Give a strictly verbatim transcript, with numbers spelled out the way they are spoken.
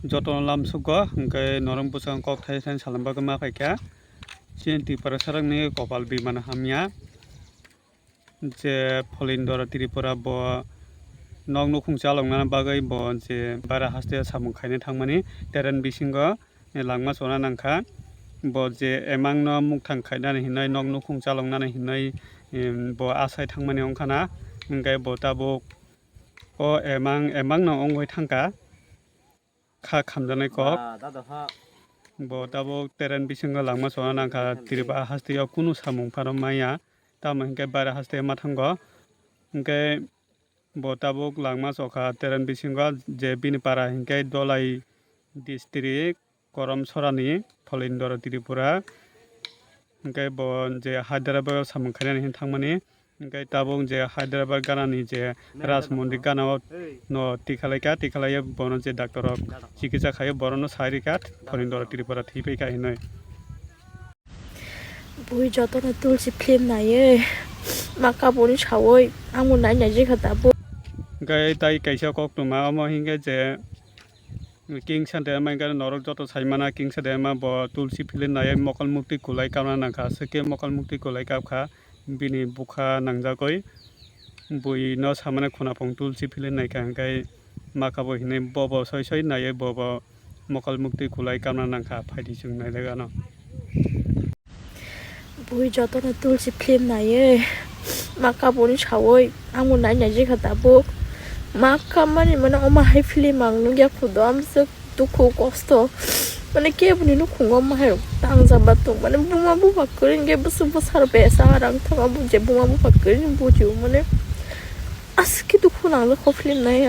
Jotono lamsugo, hwnkhe norok bwskango kok thai thani salam bagwi ma phaikha. Chini Tiprasarokni kopal bimano hamya. Je Pholindoro Tripura bo nok nukhung chalokna bagwi bo je bara haste samung khaina thangmani train bisingo langma chona nangkha. Bo je emangno mukthang khainani hinwi nok nukhung chaloknani hinwi, em, bo asai thangmani wngkhana. Hwnkhe bo tabuk o emang, emangno wngwi thangkha. Kha khamjaknai kok. Bo tabuk train bisingo langma chona nangkha, Tripura hasteo kunu samung phano maya, tamo hinkhe bara haste ma thango. Hinkhe bo tabuk langma chokha train bisingo, je bini para hinkhe Dholai district, Korom Sorani, Pholindoro Tripura. Hinkhe bo je Hyderabad o samung khainani hin thangmani. Hinkhe tabuk je Hyderabad ganani je Raj Mandir gana o no tikhalai kha, tikhalai bono je doctor rok chikitsa khaio, borono sai rikha Pholindoro Tripura thwi phaikha hinwi. Bui jotono Tulsi film naiwi ma kaboni sawi ang bo nai nai jikha tabuk. Hinkhe tai kaisa koktwma omo hinkhe je King Sadema hinkhe norok joto saimana, King Sadema bo Tulsi film naiwi mokol mukti kulai kamna nangkha, swkhe mokol mukti kulai kapkha, bini bwkha nangjagwi buino samani khuna phung Tulsi film naikha, hinkhe makabo hinwi bobo soi soi naiwi bobo mokol mukti kulai kamna nangkha, phaidi chwng nailai gano. Bui jotono Tulsi film naiwi ma kaboni sawi ang bo nai nai jikha tabuk. Ma kamani mane omo hai film ang nukya khudo amswk dukhu kosto. Mane keboni nukhungo omo hai rok tangjak ba tong mane buma bupha kwrwi hinkhe bwswk bwsarok besa rang thangma je buma bupha kwrwi bujio mane aswk khe dukhu nangjak o film nai.